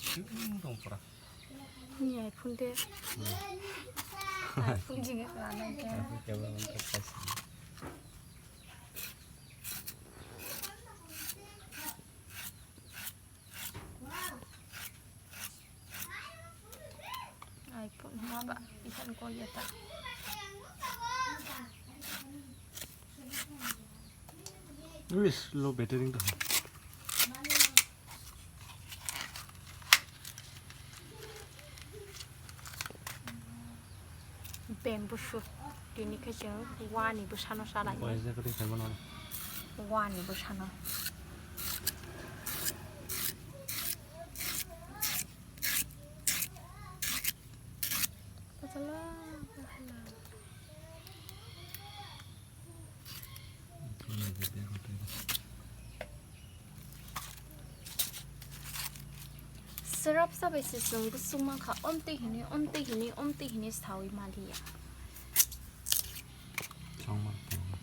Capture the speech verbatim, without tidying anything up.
Tong pura. Ni iPhone de. Hmm. iPhone jing lana ke. Aku coba untuk kasih. iPhone ma ba iPhone ko ya ta. Wis, low battery to. Bamboo shoot. Tini khe chwng wani bwsano salai. Boys, jacket khe mano. Wani bwsano. Patala, patala. Srap sabai se chwng bwswk mankha, omtwi hini, omtwi hini, omtwi hini sawi maliya. Chwng mankha.